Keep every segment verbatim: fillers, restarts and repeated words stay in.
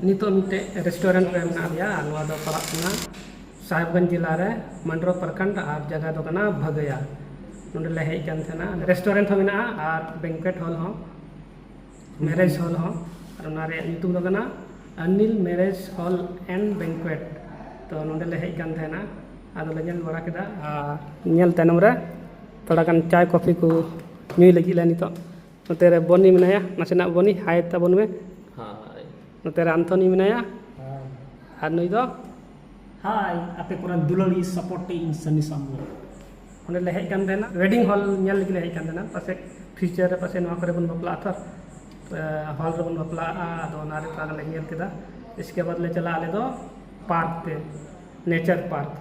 ᱱᱤᱛᱚᱜ ᱢᱤᱫᱴᱮᱡ ᱨᱮᱥᱴᱩᱨᱮᱱᱴ ᱨᱮ ᱢᱮᱱᱟᱜ ᱞᱮᱭᱟ᱾ ᱱᱚᱣᱟ ᱫᱚ ᱯᱟᱲᱟᱜ ᱠᱟᱱᱟ ᱥᱟᱦᱮᱵᱽᱜᱚᱸᱡᱽ ᱡᱮᱞᱟ ᱨᱮ, ᱢᱟᱱᱰᱨᱚ ᱯᱨᱚᱠᱷᱚᱸᱰ, ᱟᱨ ᱡᱟᱭᱜᱟ ᱫᱚ ᱠᱟᱱᱟ ᱵᱷᱟᱜᱟᱹᱭᱟ᱾ ᱱᱚᱸᱰᱮ ᱞᱮ ᱦᱮᱡ ᱠᱟᱱ ᱛᱟᱦᱮᱱᱟ᱾ ᱨᱮᱥᱴᱩᱨᱮᱱᱴ ᱦᱚᱸ ᱢᱮᱱᱟᱜᱼᱟ ᱟᱨ ᱵᱮᱝᱠᱩᱭᱮᱴ ᱦᱚᱞ ᱦᱚᱸ, ᱢᱮᱨᱮᱡᱽ ᱦᱚᱞ ᱦᱚᱸ᱾ ᱟᱨ ᱚᱱᱟ ᱨᱮᱭᱟᱜ ᱧᱩᱛᱩᱢ ᱫᱚ ᱠᱟᱱᱟ ᱚᱱᱤᱞ ᱢᱮᱨᱮᱡᱽ ᱦᱚᱞ ᱮᱱᱰ ᱵᱮᱝᱠᱩᱭᱮᱴ᱾ ᱛᱚ ᱱᱚᱸᱰᱮ ᱞᱮ ᱦᱮᱡ ᱠᱟᱱ ᱛᱟᱦᱮᱱᱟ᱾ ᱟᱫᱚ ᱞᱮ ᱧᱮᱞ ᱵᱟᱲᱟ ᱠᱮᱫᱟ ᱟᱨ ᱧᱮᱞ ᱛᱟᱭᱱᱚᱢ ᱨᱮ ᱛᱷᱚᱲᱟ ᱜᱟᱱ ᱪᱟᱭ ᱠᱚᱯᱷᱤ ᱠᱚ ᱧᱩᱭ ᱞᱟᱹᱜᱤᱫ ᱞᱮ ᱱᱤᱛᱚᱜ᱾ ᱱᱚᱛᱮ ᱨᱮ ᱵᱚᱱᱤ ᱢᱮᱱᱟᱭᱟ, ᱱᱟᱥᱮᱱᱟᱜ ᱵᱚᱱᱤ ᱦᱟᱭ ᱛᱟᱵᱚᱱ ᱢᱮ᱾ ᱦᱟᱭ᱾ ᱱᱚᱛᱮ ᱨᱮ ᱟᱱᱛᱷᱚᱱᱤ ᱢᱮᱱᱟᱭᱟ᱾ ᱦᱟᱭ᱾ ᱟᱨ ᱱᱩᱭ ᱫᱚ? ᱦᱟᱭ, ᱟᱯᱮ ᱠᱚᱨᱮᱱ ᱫᱩᱞᱟᱹᱲᱤ ᱥᱟᱯᱳᱨᱴ ᱤᱧ ᱥᱟᱹᱱᱤ ᱥᱟᱢᱩ᱾ ᱚᱸᱰᱮ ᱞᱮ ᱦᱮᱡ ᱠᱟᱱ ᱛᱟᱦᱮᱱᱟ, ᱣᱮᱰᱤᱝ ᱦᱚᱞ ᱧᱮᱞ ᱞᱟᱹᱜᱤᱫ ᱞᱮ ᱦᱮᱡ ᱠᱟᱱ ᱛᱟᱦᱮᱱᱟ᱾ ᱯᱟᱥᱮᱡ ᱯᱷᱤᱭᱩᱪᱟᱨ ᱨᱮ ᱯᱟᱥᱮᱡ ᱱᱚᱣᱟ ᱠᱚᱨᱮ ᱵᱚᱱ ᱵᱟᱯᱞᱟᱜᱼᱟ ᱛᱷᱚᱨ, ᱦᱚᱞ ᱨᱮᱵᱚᱱ ᱵᱟᱯᱞᱟᱜᱼᱟ᱾ ᱟᱫᱚ ᱚᱱᱟ ᱨᱮ ᱛᱷᱚᱲᱟ ᱜᱟᱱ ᱞᱮ ᱧᱮᱞ ᱠᱮᱫᱟ᱾ ᱤᱥᱠᱮ ᱵᱟᱫᱽ ᱞᱮ ᱪᱟᱞᱟᱜᱼᱟ ᱟᱞᱮ ᱫᱚ ᱯᱟᱨᱠ ᱛᱮ, ᱱᱮᱪᱟᱨ ᱯᱟᱨᱠ᱾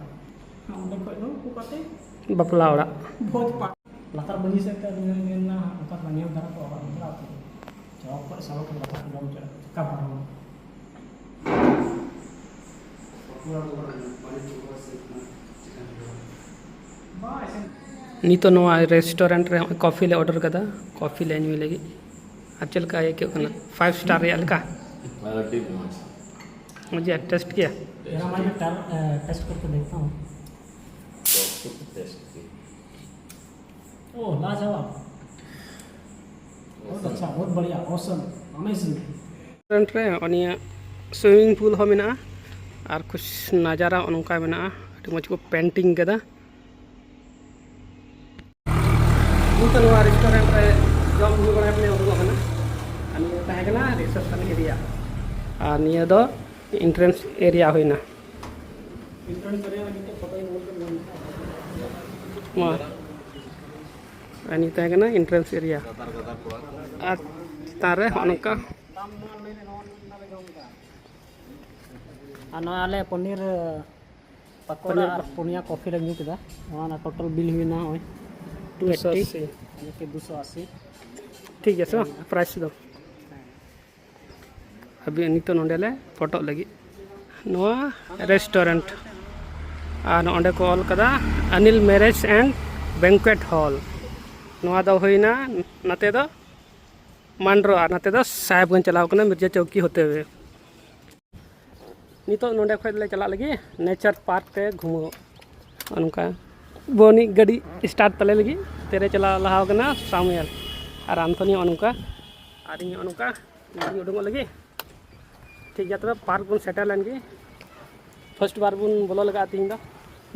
ᱚᱸᱰᱮ ᱠᱷᱚᱡ ᱫᱚ ᱚᱠᱟᱛᱮ? ᱵᱟᱯᱞᱟ ᱚᱲᱟᱜ᱾ ᱵᱷᱚᱡᱽ ᱯᱟᱨᱠ᱾ ᱞᱟᱛᱟᱨ ᱢᱟᱹᱡᱷᱤ ᱥᱮᱫ ᱛᱮ ᱟᱹᱞᱤᱧ ᱞᱤᱧ ᱢᱮᱱ ᱮᱫᱟ, ᱚᱱᱠᱟ ᱫᱚ ᱧᱮᱞ ᱫᱷᱟᱨᱟ ᱠᱚ ᱟᱵᱟᱨ ᱵᱟᱯᱞᱟ ᱟᱹᱛᱩ᱾ ᱪᱚᱠ ᱠᱷᱚᱡ ᱥᱟᱵᱚ ᱠᱷᱚᱡ ᱞᱟᱛᱟᱨ ᱠᱚ ᱡᱚᱢ ᱦᱚᱪᱚᱭᱟ, ᱪᱮᱠᱟ ᱯᱟᱨᱚᱢ? ᱱᱤᱛᱚᱜ ᱱᱚᱣᱟ ᱨᱮᱥᱴᱩᱨᱮᱱᱴ ᱨᱮ ᱠᱚᱯᱷᱤ ᱞᱮ ᱚᱰᱟᱨ ᱠᱟᱫᱟ, ᱠᱚᱯᱷᱤ ᱞᱮ ᱧᱩᱭ ᱞᱟᱹᱜᱤᱫ᱾ ᱟᱨ ᱪᱮᱫ ᱞᱮᱠᱟ ᱟᱹᱭᱠᱟᱹᱜ ᱠᱟᱱᱟ? ᱯᱷᱟᱭᱤᱵᱷ ᱥᱴᱟᱨ ᱨᱮᱭᱟᱜ ᱞᱮᱠᱟ? ᱟᱹᱰᱤ ᱢᱚᱡᱽ᱾ ᱢᱚᱡᱽ ᱜᱮ, ᱴᱮᱥᱴ ᱜᱮᱭᱟ? ᱡᱟᱦᱟᱸ ᱢᱟ ᱴᱮᱥᱴ ᱠᱚᱨᱛᱮ ᱫᱮᱠᱷᱛᱟ ᱦᱩᱸ᱾ ᱵᱚᱦᱩᱛ ᱴᱮᱥᱴ ᱜᱮ᱾ ओह, लाजवाब। बहुत अच्छा, बहुत बढ़िया, ऑसम, अमेजिंग। ᱨᱮᱥᱴᱩᱨᱮᱱᱴ ᱨᱮ ᱱᱤᱭᱟᱹ ᱥᱩᱭᱢᱤᱝ ᱯᱩᱞ ᱦᱚᱸ ᱢᱮᱱᱟᱜᱼᱟ ᱟᱨ ᱠᱩᱪ ᱱᱟᱡᱟᱨᱟ ᱱᱚᱝᱠᱟ ᱢᱮᱱᱟᱜᱼᱟ, ᱟᱹᱰᱤ ᱢᱚᱡᱽ ᱠᱚ ᱯᱮᱱᱴᱤᱝ ᱠᱟᱫᱟ᱾ ᱱᱤᱛᱚᱜ ᱱᱚᱣᱟ ᱨᱮᱥᱴᱩᱨᱮᱱᱴ ᱨᱮ ᱡᱚᱢ ᱧᱩ ᱵᱟᱲᱟ ᱠᱟᱛᱮ ᱩᱰᱩᱠᱚᱜ ᱠᱟᱱᱟ᱾ ᱟᱨ ᱱᱤᱭᱟᱹ ᱛᱟᱦᱮᱸ ᱠᱟᱱᱟ ᱨᱤᱥᱮᱯᱥᱚᱱ ᱮᱨᱤᱭᱟ ᱟᱨ ᱱᱤᱭᱟᱹ ᱫᱚ ᱮᱱᱴᱨᱮᱱᱥ ᱮᱨᱤᱭᱟ ᱦᱩᱭᱱᱟ᱾ ᱱᱚᱣᱟ ᱟᱨ ᱱᱤᱭᱟᱹ ᱛᱟᱦᱮᱸ ᱠᱟᱱᱟ ᱮᱱᱴᱨᱮᱱᱥ ᱮᱨᱤᱭᱟ᱾ ᱟᱨ ᱪᱮᱛᱟᱱ ᱨᱮ ᱦᱚᱸᱜᱼᱚ ᱱᱚᱝᱠᱟ᱾ ᱟᱨ ᱱᱚᱣᱟ ᱟᱞᱮ ᱯᱚᱱᱤᱨ ᱯᱟᱠᱚᱲᱟ ᱯᱚᱱᱤᱨ ᱟᱨ ᱯᱩᱱᱭᱟ ᱠᱚᱯᱷᱤ ᱞᱮ ᱧᱩ ᱠᱮᱫᱟ᱾ ᱱᱚᱣᱟ ᱨᱮᱱᱟᱜ ᱴᱳᱴᱟᱞ ᱵᱤᱞ ᱦᱩᱭᱱᱟ ᱱᱚᱜᱼᱚᱭ ᱴᱩ ᱮᱭᱤᱴᱤ᱾ ᱫᱩᱥᱚ ᱟᱥᱤ᱾ ᱡᱟᱭᱱᱤ ᱠᱤ ᱫᱩᱥᱚ ᱟᱥᱤ᱾ ᱴᱷᱤᱠ ᱜᱮᱭᱟ ᱥᱮ ᱵᱟᱝ? ᱯᱨᱟᱭᱤᱥ ᱫᱚ ᱟᱹᱵᱤᱱ ᱱᱤᱛᱚᱜ ᱱᱚᱸᱰᱮ ᱞᱮ ᱯᱷᱳᱴᱳᱜ ᱞᱟᱹᱜᱤᱫ᱾ ᱱᱚᱣᱟ ᱨᱮᱥᱴᱩᱨᱮᱱᱴ ᱟᱨ ᱱᱚᱸᱰᱮ ᱠᱚ ᱚᱞ ᱠᱟᱫᱟ ᱚᱱᱤᱞ ᱢᱮᱨᱮᱡᱽ ᱮᱱᱰ ᱵᱮᱝᱠᱩᱭᱮᱴ ᱦᱚᱞ᱾ ᱱᱚᱣᱟ ᱫᱚ ᱦᱩᱭᱱᱟ ᱱᱚᱛᱮ ᱫᱚ ᱢᱟᱱᱰᱨᱚ ᱟᱨ ᱱᱚᱛᱮ ᱫᱚ ᱥᱟᱦᱮᱵᱽᱜᱚᱸᱡᱽ ᱪᱟᱞᱟᱣ ᱠᱟᱱᱟ ᱢᱤᱨᱡᱟ ᱪᱚᱣᱠᱤ ᱦᱚᱛᱮ ᱦᱩᱭ᱾ ᱱᱤᱛᱚᱜ ᱱᱚᱸᱰᱮ ᱠᱷᱚᱡ ᱞᱮ ᱪᱟᱞᱟᱜ ᱞᱟᱹᱜᱤᱫ ᱱᱮᱪᱟᱨ ᱯᱟᱨᱠ ᱛᱮ ᱜᱷᱩᱢᱟᱹᱣ᱾ ᱱᱚᱜᱼᱚ ᱱᱚᱝᱠᱟ ᱵᱚᱱᱤᱡ ᱜᱟᱹᱰᱤ ᱥᱴᱟᱨᱴ ᱛᱟᱞᱮ ᱞᱟᱹᱜᱤᱫ ᱛᱮᱨᱮ ᱪᱟᱞᱟᱣ ᱞᱟᱦᱟᱣ ᱠᱟᱱᱟ ᱥᱟᱢᱩᱭᱮᱞ ᱟᱨ ᱟᱱᱛᱷᱳᱱᱤ᱾ ᱱᱚᱜᱼᱚ ᱱᱚᱝᱠᱟ ᱟᱨ ᱤᱧ ᱱᱚᱜᱼᱚ ᱱᱚᱝᱠᱟ ᱤᱧ ᱩᱰᱩᱝᱚᱜ ᱞᱟᱹᱜᱤᱫ᱾ ᱴᱷᱤᱠ ᱜᱮᱭᱟ, ᱛᱚᱵᱮ ᱯᱟᱨᱠ ᱵᱚᱱ ᱥᱮᱴᱮᱨ ᱞᱮᱱ ᱜᱮ᱾ ᱯᱷᱟᱥᱴ ᱵᱟᱨ ᱵᱚᱱ ᱵᱚᱞᱚ ᱞᱟᱜᱟᱜᱼᱟ ᱛᱤᱦᱤᱧ ᱫᱚ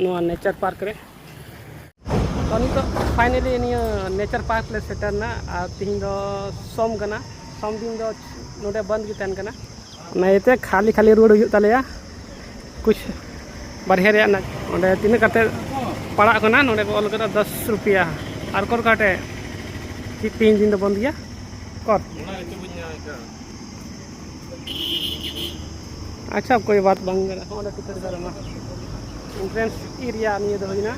ᱱᱚᱣᱟ ᱱᱮᱪᱟᱨ ᱯᱟᱨᱠ ᱨᱮ᱾ ᱛᱚ ᱱᱤᱛᱚᱜ ᱯᱷᱟᱭᱱᱟᱞᱤ ᱱᱤᱭᱟᱹ ᱱᱮᱪᱟᱨ ᱯᱟᱨᱠ ᱞᱮ ᱥᱮᱴᱮᱨ ᱮᱱᱟ ᱟᱨ ᱛᱤᱦᱤᱧ ᱫᱚ ᱥᱚᱢ ᱠᱟᱱᱟ᱾ ᱥᱚᱢ ᱫᱤᱱ ᱫᱚ ᱱᱚᱰᱮ ᱵᱚᱱᱫ ᱜᱮ ᱛᱟᱦᱮᱱ ᱠᱟᱱᱟ, ᱚᱱᱟ ᱤᱭᱟᱹᱛᱮ ᱠᱷᱟᱹᱞᱤ ᱠᱷᱟᱹᱞᱤ ᱨᱩᱣᱟᱹᱲ ᱦᱩᱭᱩᱜ ᱛᱟᱞᱮᱭᱟ᱾ ᱠᱩᱪ ᱵᱟᱨᱦᱮ ᱨᱮᱭᱟᱜ ᱱᱟ-, ᱚᱸᱰᱮ ᱛᱤᱱᱟᱹᱜ ᱠᱟᱛᱮ ᱯᱟᱲᱟᱜ ᱠᱟᱱᱟ, ᱱᱚᱰᱮ ᱠᱚ ᱚᱞ ᱠᱟᱫᱟ ᱫᱚᱥ ᱨᱩᱯᱤᱭᱟ᱾ ᱟᱨ ᱚᱠᱟ ᱞᱮᱠᱟᱛᱮ ᱪᱮᱫ ᱛᱤᱦᱤᱧ ᱫᱤᱱ ᱫᱚ ᱵᱚᱱᱫ ᱜᱮᱭᱟ? ᱠᱚᱨ ᱟᱪᱪᱷᱟ, ᱠᱳᱭ ᱵᱟᱛ ᱵᱟᱝ ᱠᱟᱱᱟ᱾ ᱚᱸᱰᱮ ᱴᱤᱠᱤᱴ ᱫᱟᱨ ᱢᱟ ᱮᱱᱴᱨᱮᱱᱥ ᱮᱨᱤᱭᱟ ᱱᱤᱭᱟᱹ ᱫᱚ ᱦᱩᱭᱱᱟ᱾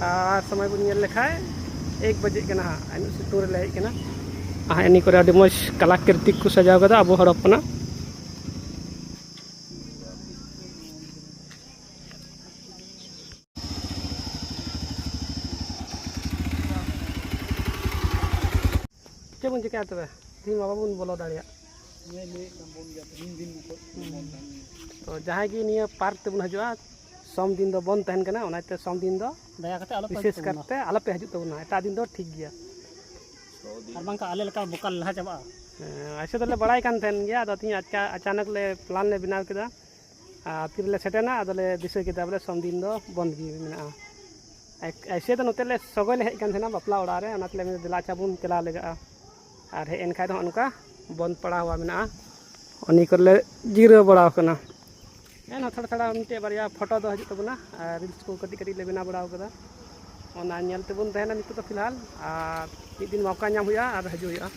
ᱟᱨ ᱥᱚᱢᱚᱭ ᱵᱚᱱ ᱧᱮᱞ ᱞᱮᱠᱷᱟᱡ ᱮᱠ ᱵᱟᱡᱮᱜ ᱠᱟᱱᱟ ᱦᱟᱸᱜ, ᱤᱱᱟᱹᱜ ᱥᱤᱛᱩᱝ ᱨᱮᱞᱮ ᱦᱮᱡ ᱠᱟᱱᱟ᱾ ᱟᱨ ᱤᱱᱟᱹ ᱠᱚᱨᱮ ᱟᱹᱰᱤ ᱢᱚᱡᱽ ᱠᱟᱞᱟᱠᱨᱤᱛᱤ ᱠᱚ ᱥᱟᱡᱟᱣ ᱠᱟᱫᱟ ᱟᱵᱚ ᱦᱚᱲ ᱦᱚᱯᱚᱱᱟᱜ᱾ ᱪᱮᱫ ᱵᱚᱱ ᱪᱤᱠᱟᱹᱭᱟ ᱛᱚᱵᱮ? ᱛᱮᱦᱮᱧ ᱢᱟ ᱵᱟᱵᱚᱱ ᱵᱚᱞᱚ ᱫᱟᱲᱮᱭᱟᱜ᱾ ᱦᱮᱸ, ᱞᱟᱹᱭᱮᱫ ᱠᱟᱱ ᱵᱚᱱ ᱜᱮᱭᱟ, ᱛᱮᱦᱮᱧ ᱫᱤᱱ ᱢᱚᱛᱚ ᱵᱚᱱ ᱛᱟᱦᱮᱱ ᱜᱮᱭᱟ᱾ ᱛᱚ ᱡᱟᱦᱟᱸᱭ ᱜᱮ ᱱᱤᱭᱟᱹ ᱯᱟᱨᱠ ᱛᱮᱵᱚᱱ ᱦᱤᱡᱩᱜᱼᱟ, ᱥᱚᱢ ᱫᱤᱱ ᱫᱚ ᱵᱚᱱᱫ ᱛᱟᱦᱮᱱ ᱠᱟᱱᱟ, ᱚᱱᱟᱛᱮ ᱥᱚᱢ ᱫᱤᱱ ᱫᱚ ᱫᱟᱭᱟ ᱠᱟᱛᱮ ᱟᱞᱚ ᱯᱮ ᱵᱤᱥᱮᱥ ᱦᱤᱡᱩᱜ ᱛᱟᱵᱚᱱᱟ᱾ ᱠᱟᱨᱛᱮ ᱟᱞᱚ ᱯᱮ ᱦᱤᱡᱩᱜ ᱛᱟᱵᱚᱱᱟ, ᱮᱴᱟᱜ ᱫᱤᱱ ᱫᱚ ᱴᱷᱤᱠ ᱜᱮᱭᱟ᱾ ᱟᱨ ᱵᱟᱝᱠᱷᱟᱱ ᱟᱞᱮ ᱞᱮᱠᱟ ᱵᱚᱠᱟ ᱞᱟᱦᱟ ᱪᱟᱵᱟᱜᱼᱟ᱾ ᱦᱮᱸ, ᱮᱭᱥᱮ ᱫᱚᱞᱮ ᱵᱟᱲᱟᱭ ᱠᱟᱱ ᱛᱟᱦᱮᱱ ᱜᱮᱭᱟ, ᱟᱫᱚ ᱛᱮᱦᱮᱧ ᱟᱪᱠᱟ-, ᱟᱪᱟᱱᱚᱠ ᱞᱮ ᱯᱞᱟᱱ ᱞᱮ ᱵᱮᱱᱟᱣ ᱠᱮᱫᱟ᱾ ᱟᱨ ᱛᱤᱨᱮᱞᱮ ᱥᱮᱴᱮᱨᱱᱟ, ᱟᱫᱚᱞᱮ ᱫᱤᱥᱟᱹ ᱠᱮᱫᱟ ᱵᱚᱞᱮ ᱥᱚᱢ ᱫᱤᱱ ᱫᱚ ᱵᱚᱱᱫ ᱜᱮ ᱢᱮᱱᱟᱜᱼᱟ᱾ ᱮᱠ-, ᱮᱭᱥᱮ ᱫᱚ ᱱᱚᱛᱮ ᱞᱮ ᱥᱚᱜᱚᱭ ᱞᱮ ᱦᱮᱡ ᱠᱟᱱ ᱛᱟᱦᱮᱱᱟ ᱵᱟᱯᱞᱟ ᱚᱲᱟᱜ ᱨᱮ, ᱚᱱᱟ ᱛᱮᱞᱮ ᱢᱮᱱᱫᱟ ᱫᱮᱞᱟ ᱟᱪᱪᱷᱟ ᱵᱚᱱ ᱪᱟᱞᱟᱣ ᱞᱮᱜᱟᱜᱼᱟ᱾ ᱟᱨ ᱦᱮᱡ ᱮᱱ ᱠᱷᱟᱡ ᱫᱚ ᱦᱚᱸᱜᱼᱚ ᱱᱚᱝᱠᱟ ᱵᱚᱱᱫ ᱯᱟᱲᱟᱣ ᱢᱮᱱᱟᱜᱼᱟ, ᱩᱱᱤ ᱠᱚᱨᱮ ᱞᱮ ᱡᱤᱨᱟᱹᱣ ᱵᱟᱲᱟᱣ ᱠᱟᱱᱟ᱾ ᱮᱱᱦᱚᱸ ᱛᱷᱚᱲᱟ ᱛᱷᱚᱲᱟ ᱢᱤᱫᱴᱮᱡ ᱵᱟᱨᱭᱟ ᱯᱷᱳᱴᱳ ᱫᱚ ᱦᱤᱡᱩᱜ ᱛᱟᱵᱚᱱᱟ, ᱟᱨ ᱨᱤᱞᱥ ᱠᱚ ᱠᱟᱹᱴᱤᱡ ᱠᱟᱹᱴᱤᱡ ᱞᱮ ᱵᱮᱱᱟᱣ ᱵᱟᱲᱟᱣ ᱠᱟᱫᱟ᱾ ᱚᱱᱟ ᱧᱮᱞ ᱛᱮᱵᱚᱱ ᱛᱟᱦᱮᱱᱟ ᱱᱤᱛᱚᱜ ᱫᱚ ᱯᱷᱤᱞᱦᱟᱞ, ᱟᱨ ᱢᱤᱫ ᱫᱤᱱ ᱢᱚᱣᱠᱟ ᱧᱟᱢ ᱦᱩᱭᱩᱜᱼᱟ ᱟᱨ ᱦᱤᱡᱩᱜ ᱦᱩᱭᱩᱜᱼᱟ᱾